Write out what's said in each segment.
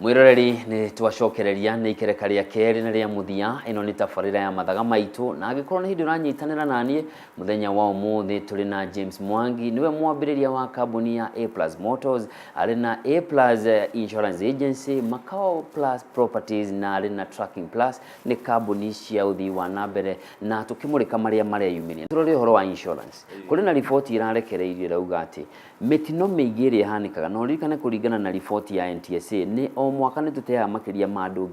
Mwiroreri, nĩ twacokereria nĩ ikereka rĩa kerĩ na rĩa mũthia. Ĩno nĩ tabarĩra ya Mathaga Maitũ, na angĩkorwo nĩ hĩndĩ ũranyitanĩra naniĩ, mũthenya wa ũmũthĩ tũrĩ na James Mwangi, nĩwe mwambĩrĩria wa kambuni ya A Plus Motors, arĩ na A Plus Insurance Agency, Macau Plus Properties na arĩ na Tracking Plus, nĩ kambuni cia ũthii wa na mbere, na tũkĩmũrĩka marĩa mareyumĩria. Tũrore ũhoro wa insurance. Kũrĩ na riboti ĩrarekereirio ĩrauga atĩ mĩtino mĩingĩ ĩrĩa ĩhanĩkaga, na ũririkane kũringana na riboti ya NTSA nĩ o mwaka nĩ tũteaga makĩria ma andũ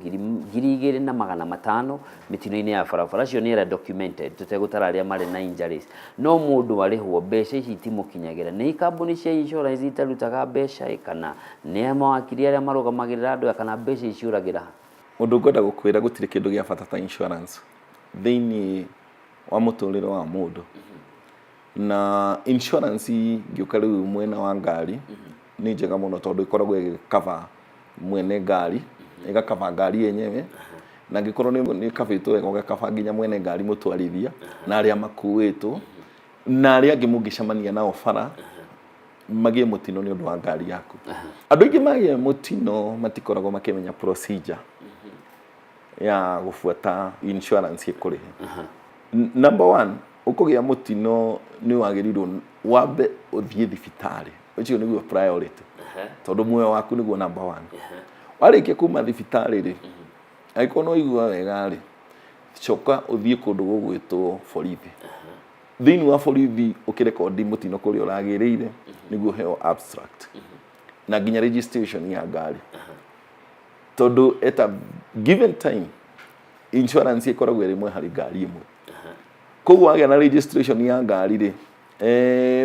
2500 mĩtino-inĩ ya barabara. Acio nĩ arĩa documented, tũtegũtara arĩa marĩ na injuries. No mũndũ arĩhwo mbeca ici itimũkinyagĩra. Nĩ kambuni cia insurance itarutaga mbeca ĩ, kana nĩ mawakiri arĩa marũgamagĩrĩra andũ aya, kana mbeca ici ciũragĩra ha? Ũndũ ngwenda gũkwĩra, gũtirĩ kĩndũ gĩa bata ta insurance thĩinĩ wa mũtũrĩre wa mũndũ. Na insurance, ngĩũka rĩu mwena wa ngari, nĩ njega mũno tondũ ĩkoragwo ĩgĩcover mwene ngari, ĩgacover ngari yenyewe, na angĩkorwo nĩ ĩkabĩtwo wega, ũgakaba nginya mwene ngari, mũtwarithia na arĩa makuĩtwo na arĩa angĩ mũngĩcemania nao bara magĩe mũtino nĩ ũndũ wa ngari yaku. Andũ aingĩ magĩa mũtino matikoragwo makĩmenya procedure ya gũbuata insurance ĩkũrĩhe. Number one, ũkũgĩa mũtino nĩ wagĩrĩirwo wambe ũthiĩ thibitarĩ, ũcio nĩguo priority tondũ muoyo waku nĩguo number one. Warĩkia kuma thibitarĩ rĩ, angĩkorwo nĩ waigua wega rĩ, coka ũthiĩ kũndũ gũgwĩtwo borithi. Thĩinĩ wa borithi ũkĩrekondi mũtino kũrĩa ũragĩrĩire nĩguo ũheo abstract na nginya registration ya ngari, tondũ at a given time insurance ĩkoragwo ĩrĩ ĩmwe harĩ ngari ĩmwe. Koguo wagĩa na registration ya ngari rĩ,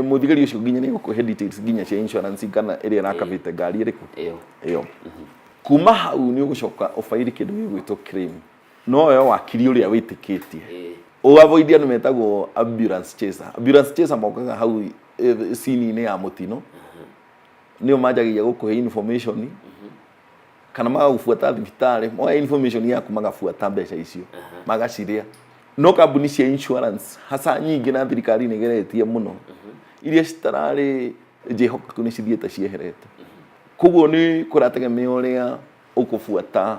mũthigari ũcio nginya nĩ egũkũhe details nginya cia insurance kana ĩrĩa ĩrakabĩte ngari ĩrĩkũ. Ĩyo. Ĩyo. Kuma hau nĩ ũgũcoka ũbairi kĩndũ gĩgwĩtwo claim, no we wakiri ũrĩa wĩtĩkĩtie ũavoid andũ metagwo ambulance chaser. Ambulance chaser mokaga hau scene-inĩ ya mũtino, nĩo manjagia gũkũhe information kana magagũbuata thibitarĩ, moya information yaku, magabuata mbeca icio magacirĩa. No kambuni cia insurance hasa nyingĩ na thirikari nĩ ĩgeretie mũno, iria citararĩ njĩhokeku nĩ cithiĩte cieherete. Koguo nĩ kũrategemea ũrĩa ũkũbuata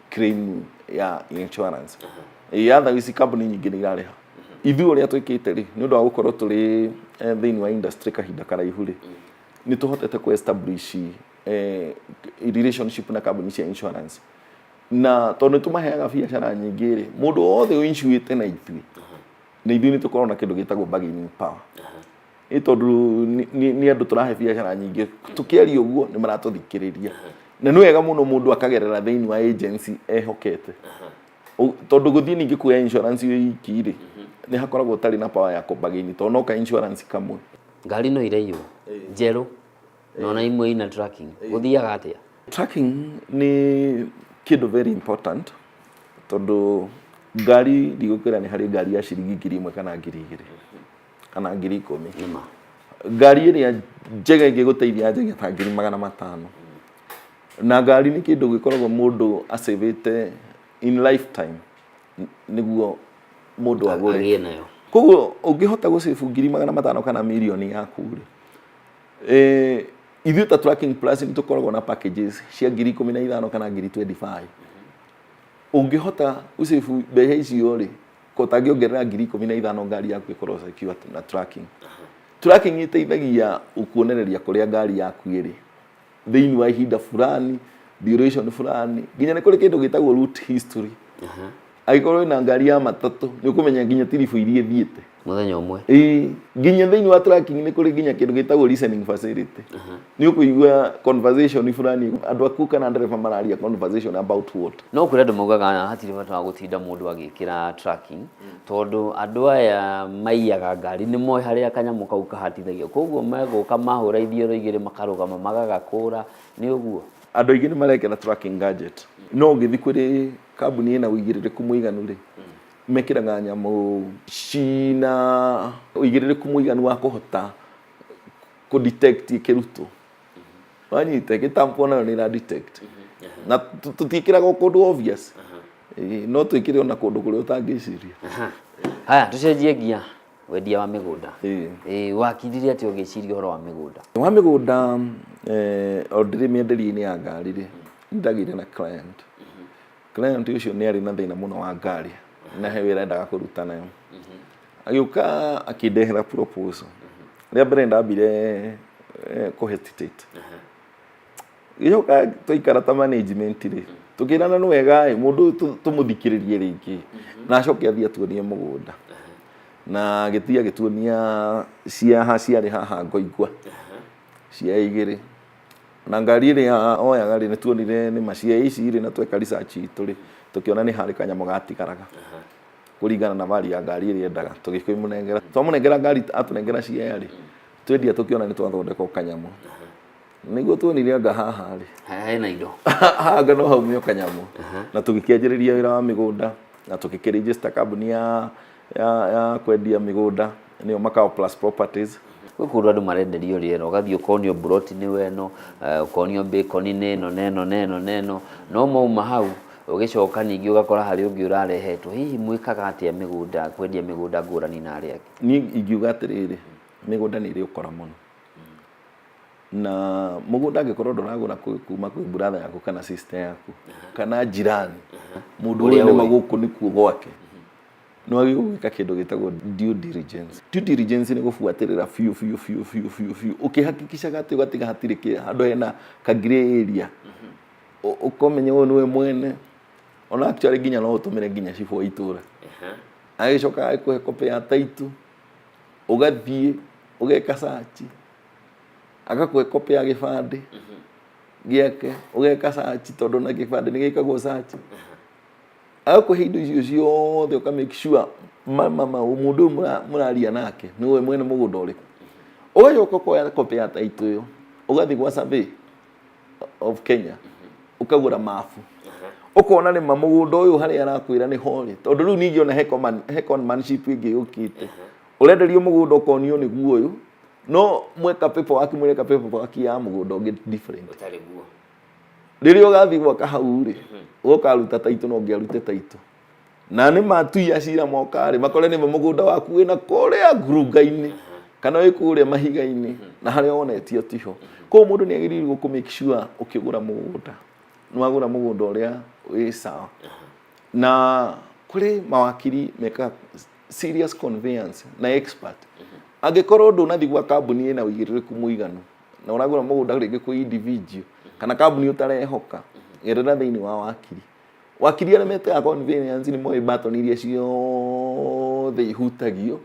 claim ya insurance. Ĩ otherwise kambuni nyingĩ nĩ irarĩha. Ithuĩ ũrĩa twĩkĩte rĩ, nĩ ũndũ wa gũkorwo tũrĩ thĩinĩ wa industry kahinda karaihu rĩ, nĩ tũhotete kũ establish relationship na kambuni cia insurance, na tondũ nĩ tũmaheaga biacara nyingĩ rĩ, mũndũ wothe ũinsuĩte na ithuĩ, na ithuĩ nĩ tũkoragwo na kĩndũ gĩtagwo bargaining power, nĩ tondũ nĩ andũ tũrahe biacara nyingĩ. Tũkĩaria ũguo nĩ maratũthikĩrĩria, na nĩ wega mũno mũndũ akagerera thĩinĩ wa agency ehokete, tondũ gũthiĩ ningĩ kuoya insurance ĩ iki rĩ, nĩ hakoragwo ũtarĩ na power ya kũbargain tondũ no ka insurance kamwe. Ngari no iraiywo njerũ na ona imwe ina tracking, gũthiaga atĩa? Tracking nĩ kĩndũ very important tondũ ngari, ndigũkwĩra nĩ harĩ ngari ya ciringi 1000 kana 2000 kana 10,000. Nĩma. Ngari ĩrĩa njega ĩngĩgũteithia yanjagia ta 500,000, na ngari nĩ kĩndũ gĩkoragwo mũndũ acĩvĩte in lifetime nĩguo mũndũ agũre. Agĩe nayo. Koguo ũngĩhota gũcĩbu 500,000 kana mirioni yaku rĩ, ithuĩ ta Tracking Plus nĩ tũkoragwo na packages cia 15,000 kana ngiri 25. Ũngĩhota gũcĩbu mbeca icio rĩ, ko ũtangĩongerera 15,000 ngari yaku ĩkorwo secure na tracking. Tracking ĩteithagia gũkuonereria kũrĩa ngari yaku ĩrĩ thĩinĩ wa ihinda fulani, duration fulani. Nginya nĩ kũrĩ kĩndũ gĩtagwo route history. Angĩkorwo wĩna ngari ya matatũ, nĩ ũkũmenya nginya tiribu iria ĩthiĩte mũthenya ũmwe. Ĩĩ, nginya thĩinĩ wa tracking nĩ kũrĩ nginya kĩndũ gĩtagwo listening facility. Nĩ ũkũigua conversation fulani, andũ aku kana ndereba mararia conversation about what. No kũrĩ andũ maugaga hatirĩ bata wa gũtinda mũndũ agĩkĩra tracking tondũ andũ aya maiyaga ngari nĩ moĩ harĩa kanyamũ kau kahatithagio, koguo megũka mahũra ithioro igĩrĩ makarũgama magagakũra. Nĩ ũguo? Andũ aingĩ nĩ marekĩra tracking gadget, no ũngĩthiĩ kũrĩ kambuni ĩna ũigĩrĩrĩku mũiganu rĩ, mekĩraga nyamũ cina ũigĩrĩrĩku mũiganu wa kũhota Kũ detect ĩkĩrutwo, wanyita, ĩgĩtampwo nayo nĩ ĩra detect. Na tũtiĩkĩraga o kũndũ obvious. Ĩĩ, no twĩkĩre ona kũndũ kũrĩa ũtangĩciria. Haya, tũcenjie ngia, wendia wa mĩgũnda. Ĩĩ. Ĩĩ, wakirire atĩa ũgĩciria ũhoro wa mĩgũnda? Wa mĩgũnda, o ndĩrĩ mĩenderie-inĩ ya ngari rĩ, nĩ ndagĩire na client. Client ũcio nĩ arĩ na thĩna mũno wa ngari na he wĩra endaga kũruta nayo. Agĩũka akĩndehera proposal. Rĩa mbere ndambire kũ hesitate. Gĩcoka twaikara ta management rĩ, tũkĩrana nĩ wega ĩ, mũndũ ũyũ tũmũthikĩrĩrie rĩngĩ na acoke athiĩ atuonie mũgũnda. Na agĩthiĩ agĩtuonia ciaha ciarĩ haha Ngoingwa, cia igĩrĩ. Na ngari ĩrĩa oyaga rĩ, nĩ tuonire nĩ ma cia ici rĩ, na tweka research itũ rĩ, tũkĩona nĩ harĩ kanyamũ gatigaraga kũringana na value ya ngari ĩrĩa endaga, tũgĩkĩmũnengera. Twamũnengera ngari atũnengera cia rĩ, twendia tũkĩona nĩ twathondeka o kanyamũ. Nĩguo tuonire anga haha rĩ, hena indo. Haha no haume o kanyamũ. Na tũgĩkĩanjĩrĩria wĩra wa mĩgũnda na tũgĩkĩregister kambuni ya kwendia mĩgũnda, nĩyo Makao Plus Properties. Gwĩ kũndũ andũ marenderio rĩera, ũgathiĩ ũkonio mburoti nĩwe ĩno, ũkonio mbĩkoni nĩ ĩno na ĩno na ĩno na ĩno, no mauma hau ũgĩcoka ningĩ ũgakora harĩ ũngĩ ũrarehetwo. Hihi mwĩkaga atĩa mĩgũnda, kwendia mĩgũnda ngũrani na arĩa angĩ? Niĩ ingiuga atĩrĩrĩ, mĩgũnda nĩ ĩrĩ ũkora mũno. Na mũgũnda angĩkorwo ndũragũra kuma kwĩ brother yaku kana sister yaku kana jirani, mũndũ ũyũ nĩma gũkũ nĩkuo gwake, nĩ wagĩrĩirwo gwĩka kĩndũ gĩtagwo due diligence. Due diligence nĩ gũbuatĩrĩra biũ biũ biũ biũ biũ biũ, ũkĩhakikishaga atĩ ũgatiga hatirĩ handũ hena ka grey area, ũkamenya ũyũ nĩwe mwene. Ona actually nginya no ũtũmĩre nginya cibũ wa itũra, agĩcoka agĩkũhe copy ya title, ũgathiĩ ũgeka search, agakũhe copy ya gĩbandĩ gĩake, ũgeka search, tondũ na gĩbandĩ nĩ gĩkagwo search. Agakũhe indo icio ciothe, ũka make sure ma mũndũ ũyũ mũraria nake nĩwe mwene mũgũnda ũrĩkũ. Ũgacoka ũkoya copy ya title ĩyo, ũgathiĩ gwa Survey of Kenya, ũkagũra mabu, ũkona nĩma mũgũnda ũyũ harĩa arakwĩra nĩ ho rĩ, tondũ rĩu ningĩ ona he conmanship ĩngĩ yũkĩte. Ũrenderio mũgũnda ũkonio nĩguo ũyũ, no mweka paperwork, mũreka paperwork ya mũgũnda ũngĩ different. Ũtarĩ guo. Rĩrĩa ũgathiĩ gwaka hau rĩ, ũkaruta title, no ũngĩ arute title na nĩ matuia cira moka rĩ, makore nĩma mũgũnda waku wĩna kũrĩa ngurunga-inĩ kana wĩ kũrĩa mahiga-inĩ na harĩa wonetio tiho. Koguo mũndũ nĩ agĩrĩirwo kũ make sure ũkĩgũra mũgũnda nĩ wagũra mũgũnda ũrĩa wĩ sawa. Na kũrĩ mawakiri mekaga serious conveyance na expert. Angĩkorwo ndũnathiĩ gwa kambuni ĩna ũigĩrĩrĩku mũiganu na ũragũra mũgũnda rĩngĩ kwĩ individual kana kambuni ũtarehoka, gerera thĩinĩ wa wakiri. Wakiri arĩa metaga conveyance nĩ moĩ button iria ciothe ihutagio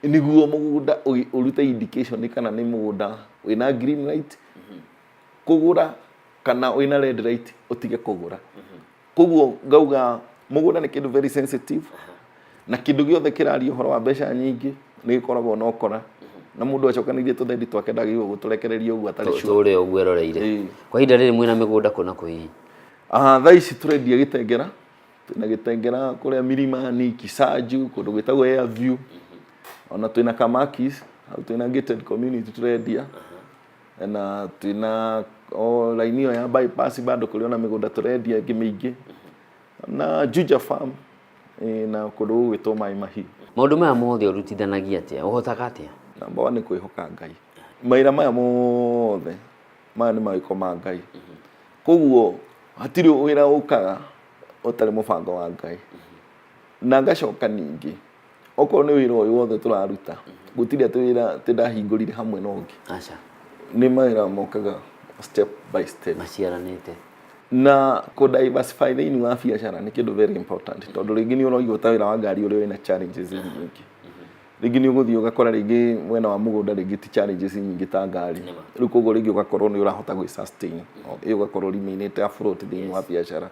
nĩguo mũgũnda ũrute indication kana nĩ mũgũnda wĩna green light kũgũra kana wĩna red light ũtige kũgũra. Koguo ngauga mũgũnda nĩ kĩndũ very sensitive, na kĩndũ gĩothe kĩraria ũhoro wa mbeca nyingĩ nĩ gĩkoragwo na ũkora, na mũndũ acokanĩirie tũthendi twake ndagĩrĩirwo gũtũrekereria ũguo atarĩ sure. Tũrĩ ũguo eroreire. Kwa ihinda rĩrĩ mwĩna mĩgũnda kũ na kũ hihi? Ah, thaa ici tũrendia Gĩtengera, twĩna Gĩtengera kũrĩa Milimani, Kisaju, kũndũ gwĩtagwo Airview. Ona twĩna Kamakis, hau twĩna gated community tũrendia. Na twĩna o line ĩyo ya bypass bado kũrĩ ona mĩgũnda tũrendia ĩngĩ mĩingĩ. Na Juja Farm, na kũndũ gũgwĩtwo Mai Mahiu. Maũndũ maya mothe ũrutithanagia atĩa? Ũhotaga atĩa? Number one nĩ kwĩhoka Ngai. Mawĩra maya mothe, maya nĩ mawĩko ma Ngai. Koguo hatirĩ wĩra ũkaga ũtarĩ mũbango wa Ngai. Na ngacoka ningĩ, okorwo nĩ wĩra ũyũ wothe tũraruta, gũtirĩ atĩ wĩra atĩ ndahingũrire hamwe na ũngĩ. Aca. Nĩ mawĩra mokaga step by step. Maciaranĩte. Na kũ diversify thĩinĩ wa biacara nĩ kĩndũ very important, tondũ rĩngĩ nĩ ũraigua ta wĩra wa ngari ũrĩa wĩna challenges nyingĩ. Rĩngĩ nĩ ũgũthiĩ ũgakora rĩngĩ mwena wa mũgũnda rĩngĩ ti challenges nyingĩ ta ngari. Rĩu koguo rĩngĩ ũgakorwo nĩ ũrahota gwĩ sustain, ĩ ũgakorwo remainĩte afloat thĩinĩ wa biacara.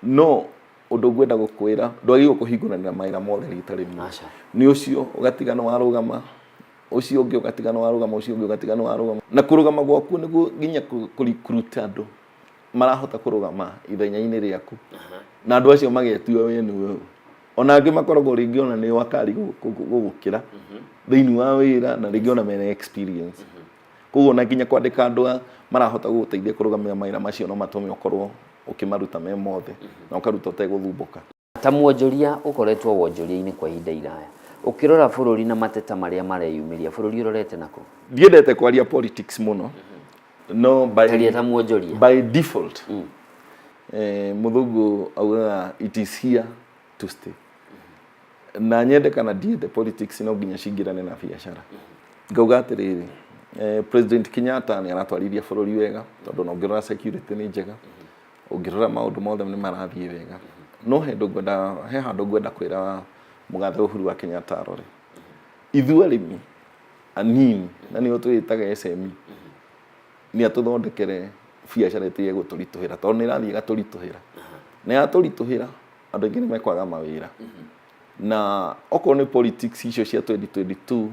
No ũndũ ngwenda gũkwĩra, ndwagĩrĩirwo kũhingũranĩra mawĩra mothe rita rĩmwe. Nĩ ũcio ũgatiga nĩ warũgama, ũcio ũngĩ ũgatiga nĩ warũgama, ũcio ũngĩ ũgatiga nĩ warũgama. Na kũrũgama gwaku nĩguo nginya kũ recruit andũ marahota kũrũgama ithenya-inĩ rĩaku. Na andũ acio magetua we nĩwe ũ. Ona angĩ makoragwo rĩngĩ ona nĩo akari gũgũkĩra. Thĩinĩ wa wĩra na rĩngĩ ona mena experience. Koguo ona nginya kwandĩka andũ a marahota gũgũteithia kũrũgamĩrĩra mawĩra macio no matũme ũkorwo ũkĩmaruta me mothe na ũkaruta ũtegũthumbũka. Ta mwonjoria ũkoretwo wonjoria-inĩ kwa ihinda iraya, ũkĩrora bũrũri na mateta marĩa mareyumĩria, bũrũri ũrorete nakũ? Ndiendete kwaria politics mũno no by, Taria ta mwonjoria. By default mũthũngũ augaga it is here to stay. Na nyende kana ndiende, politics no nginya cingĩrane na biacara. Ngauga atĩrĩrĩ, President Kenyatta nĩ aratwarithia bũrũri wega tondũ ona ũngĩrora security nĩ njega, ũngĩrora maũndũ mothe nĩ marathiĩ wega. No he ngwenda he handũ ngwenda kwĩra mũgathe Uhuru wa Kenyatta arore ithuĩ arĩmi anini na nĩo twĩtaga SME, nĩ atũthondekere biacara ĩtige gũtũritũhĩra tondũ nĩ ĩrathiĩ ĩgatũritũhĩra, na yatũritũhĩra andũ aingĩ nĩ mekwaga mawĩra. Na okorwo nĩ politics icio cia 2022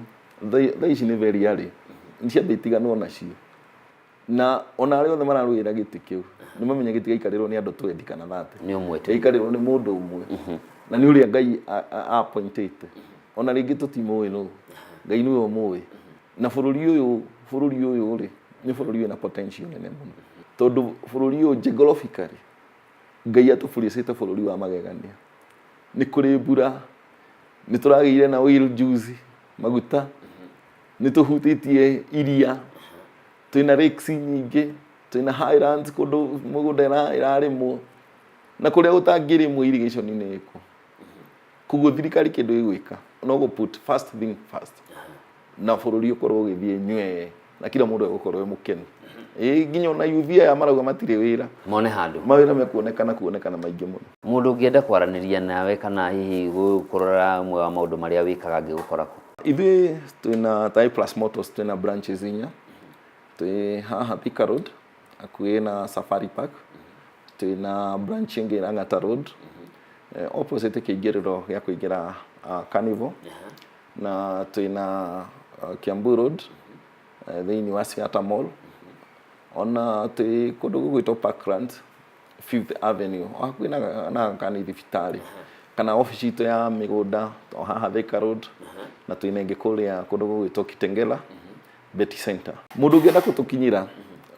thaa ici nĩ very early, nĩ ciambe itiganwo nacio. Na ona arĩa othe mararũĩra gĩtĩ kĩu nĩ mamenya gĩtigaikarĩrwo nĩ andũ 20 kana 30. Nĩ ũmwe tu. Gĩikarĩrwo nĩ mũndũ ũmwe na nĩ ũrĩa Ngai appointĩte. Ona rĩngĩ tũtimũĩ nũ, Ngai nĩwe ũmũĩ. Na bũrũri ũyũ rĩ, nĩ bũrũri wĩna potential nene mũno tondũ bũrũri ũyũ geographically Ngai atũburicĩte bũrũri wa magegania. Nĩ kũrĩ mbura, nĩ tũragĩire na oil juice, maguta, nĩ tũhutĩtie iria, twĩna lakes nyingĩ, twĩna highlands kũndũ mũgũnda ĩrarĩmwo na kũrĩa gũtangĩrĩmwo irrigation nĩ ĩkuo. Koguo thirikari kĩndũ ĩgwĩka no gũ put first thing first na bũrũri ũkorwo ũgĩthiĩ nywee na kila mũndũ egũkorwo e mũkenu. Ĩĩ, nginya ona yuthi aya marauga matirĩ wĩra, mone handũ. Mawĩra mekuonekana kuonekana maingĩ mũno. Mũndũ ũngĩenda kwaranĩria nawe kana hihi kũrora ũmwe wa maũndũ marĩa wĩkaga angĩgũkora kũ? Ithuĩ twĩna ta A Plus Motors, twĩna branches inya. Twĩ haha Thika Road hakuhĩ na Safari Park, twĩna branch ĩngĩ Lang'ata Road, opposite kĩingĩrĩro gĩa kũingĩra Carnival, na twĩna Kiambu Road, thĩinĩ wa Siata Mall. Ona twĩ kũndũ gũgwĩtwo Parklands, Fifth Avenue, o hakuhĩ na Kani thibitarĩ, kana obici itũ ya mĩgũnda o haha Thika Road, na twĩna ĩngĩ kũrĩa kũndũ gũgwĩtwo Kitengela, Betty Center. Mũndũ ũngĩenda gũtũkinyĩra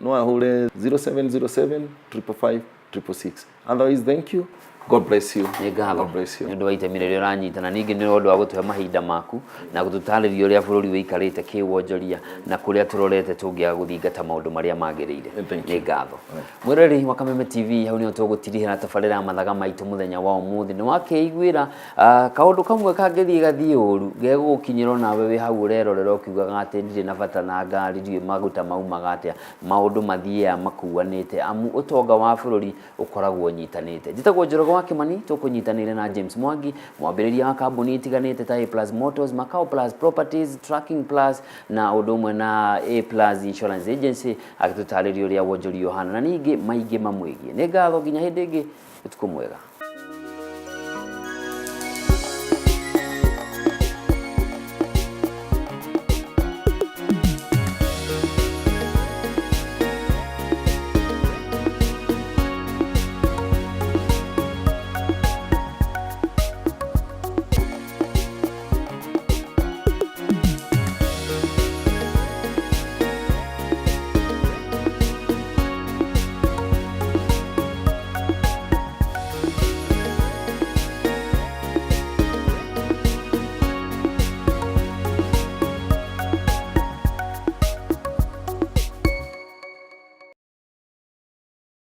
no ahũre 0707 555 666. Otherwise, thank you. God bless you. Nĩ ngatho God bless you. Nĩ ũndũ wa itemi rĩrĩa ũranyita na ningĩ nĩ ũndũ wa gũtũhe mahinda maku na gũtũtarĩria ũrĩa bũrũri ũikarĩte kĩwonjoria na kũrĩa tũrorete tũngĩaga gũthingata maũndũ marĩa magĩrĩire. Thank you. Nĩ ngatho. Mwĩroreri wa Kameme TV, hau nĩho tũgũtirihĩra tabarĩra ya Mathaga Maitũ mũthenya wa ũmũthĩ. Nĩ wakĩiguĩra kaũndũ kamwe kangĩthiĩ gathiĩ ũru gegũgũkinyĩra onawe wĩ hau ũrerorera ũkiugaga atĩ ndirĩ na bata na ngari, ndiũĩ maguta maumaga atĩa. Maũndũ mathiaga makuanĩte amu ũtonga wa bũrũri ũkoragwo ũnyitanĩte. Njĩtagwo Njoroge wa Kĩmani, tũkũnyitanĩire na James Mwangi, mwambĩrĩria wa kambuni itiganĩte ta A Plus Motors, Macau Plus Properties, Tracking Plus na ũndũ ũmwe na A Plus Insurance Agency, agĩtũtarĩria ũrĩa wonjoria ũhana na ningĩ maingĩ mamwĩgiĩ. Nĩ ngatho, nginya hĩndĩ ĩngĩ, ũtukũ mwega.